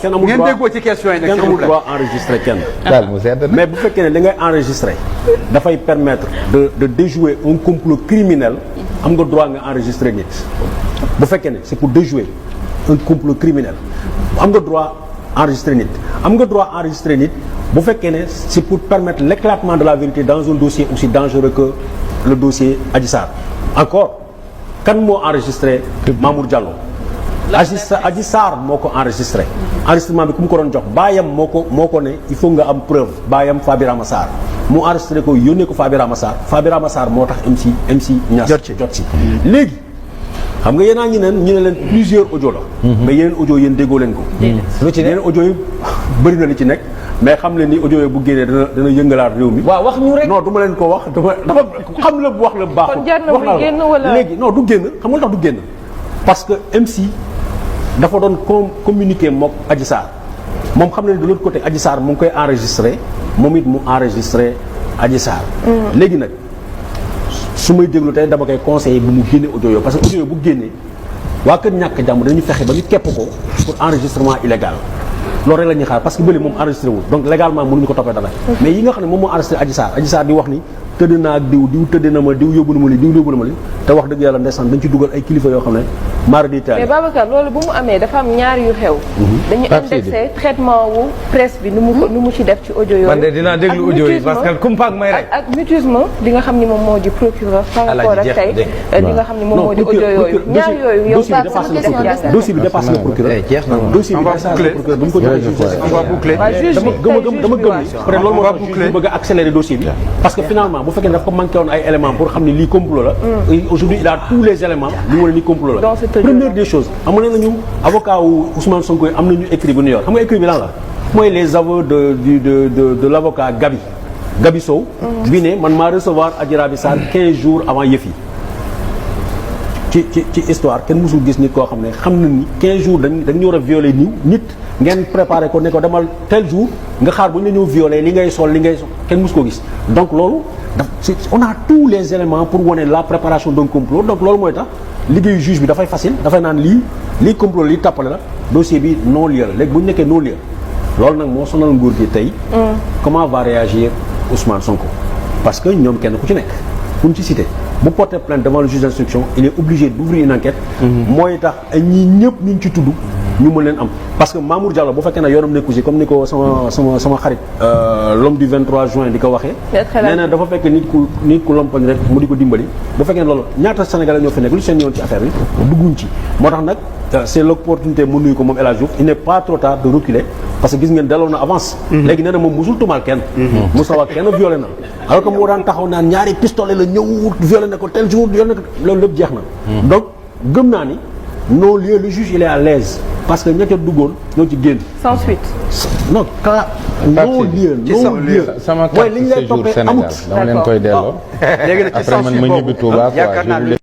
kenn amul ngeen déggoo ci question yi nag. kenn amul droit enregistré kenn. mais bu fekkee ne li ngay enregistré dafay permettre de déjouer un complot criminel am nga droit nga enregistré nit. bu fekkee ne c'est pour déjouer un complot criminel am nga droit enregistré nit am nga droit enregistré nit bu fekkee ne c'est pour permettre l'éclatement de la vérité dans un dossier aussi dangereux que le dossier Adji Sarr. Encore kan moo enregistré Mamour Diallo. Adji Sarr moo ko enregistré enregistrement bi ku mu ko doon jox baayam moo ko ne il faut nga am preuve baayam Fabirama Sarr mu enregistré ko yónnee ko Fabirama Sarr moo tax MC Niass jot ci léegi xam nga yéenaa ñu ne leen plusieurs audio la mais yeneen audio yéen déggoo leen ko yeneen audio yi bëri na li ci nekk mais xam leen ni audio yi bu génnee dana yëngalaat réew mi. waaw wax ñu rek. non du ma leen ko wax dafa xam la bu wax la baaxul. kon jar na muy génn wala léegi non du génn xam nga tax du génn parce que MC dafa doon communiquer mook Adji Sarr moom xam na ne de l'autre côté Adji Sarr mu ngi koy enregistré moom it mu enregistré Adji Sarr. léegi nag su may déglu tey dama koy conseillé bu mu génne audio yooyu parce que audio yooyu bu génnee waa kër ñàkk jàmm dañu fexe ba ñu kepp ko pour enregistrement illégal. loolu rek la ñuy xaar parce que bële moom enregistré wul donc légalement mënuñu ko toppee dara mais yi nga xam ne moom moo enregistré Adji Sarr di wax ni tëdd naa ak diw tëdd na ma diw yóbbu na ma li diw yóbbu na ma li te wax dëgg yàlla ndeysaan dañ ci dugal ay kilifa yoo xam ne mara di taal. mais Babacar loolu bu mu amee dafa am ñaar yu xew. dañu indexé traitement wu presse bi nu mu ci def ci audio yooyu. man de dinaa déglu audio yi parce que kumpa ak may rek. ak mutisme li nga xam ni moom moo di procureur. par rapport ak tey li nga xam ni moom moo di audio yooyu. ñaar yooyu yow dossier bi dépasse le procureur. dossier bi dépasse le procureur bu ñu ko joxee on va boucler. dama gëm ni peut-être loolu moo tax ñu bëgg a accélérer dossier bi parce que finalement bu fekkee ne daf ko manqué woon ay éléments pour xam ne lii complot la aujourd'hui il a tous les éléments li mu wane ni complot la première des choses amoon nañu avocat wu Ousmane Sonko am nañu écrit bu New York xam nga écrit bi lan la mooy les aveux de l'avocat Gabi Sow bi ne man maa recevoir Adji Raby Sarr 15 jours avant yëf yi ci histoire kenn mësul gis nit koo xam ne xam na ni 15 jours dañu war a violer nit ngeen préparé ko ne ko demal tel jour nga xaar bu ñu la ñëw violer li ngay sol kenn mësu ko gis donc loolu on a tous les éléments pour wane la préparation d'un complot donc loolu mooy tax liggéeyu juge bi dafay facile dafay naan lii complot lii tàppale la dossier bi non lieu la léegi bu ñu nekkee non lieu loolu nag moo sonal nguur gi tey comment va réagir Ousmane Sonko parce que ñoom kenn ku ci nekk fu ñu ci cité bu porter plainte devant le juge d'instruction il est obligé d'ouvrir une enquête mooy tax ñii ñëpp ñu ci tudd ñu mën leen am parce que Mamour Diallo bu fekkee ne yoonam nekku si comme ni ko sama xarit l'homme du 23 juin di ko waxee nee na dafa fekk nit ku lompoñ rek mu di ko dimbali bu fekkee ne loolu ñaata Sénégalais ñoo fi nekk lu seen yoon ci affaire bi dugguñ ci moo tax nag c'est l'opportunité mu nuyu ko moom El Hadj Diouf il n'est pas trop tard de reculer parce que gis ngeen delloo na avance léegi nee na moom musul tumal kenn musul wax kenn violé na alors que moo daan taxaw naan ñaari pistolet la ñëw violé na ko tel jour violé na ko loolu lépp jeex na donc gëm naa ni non lieu le juge il est à l'aise parce que ña ca duggoon ñoo ci génn. sans suite. non cas non lieu non lieu. sama carte séjour Sénégal dama leen koy delloo. léegi nag ci après man ma ñibbi Touba quoi.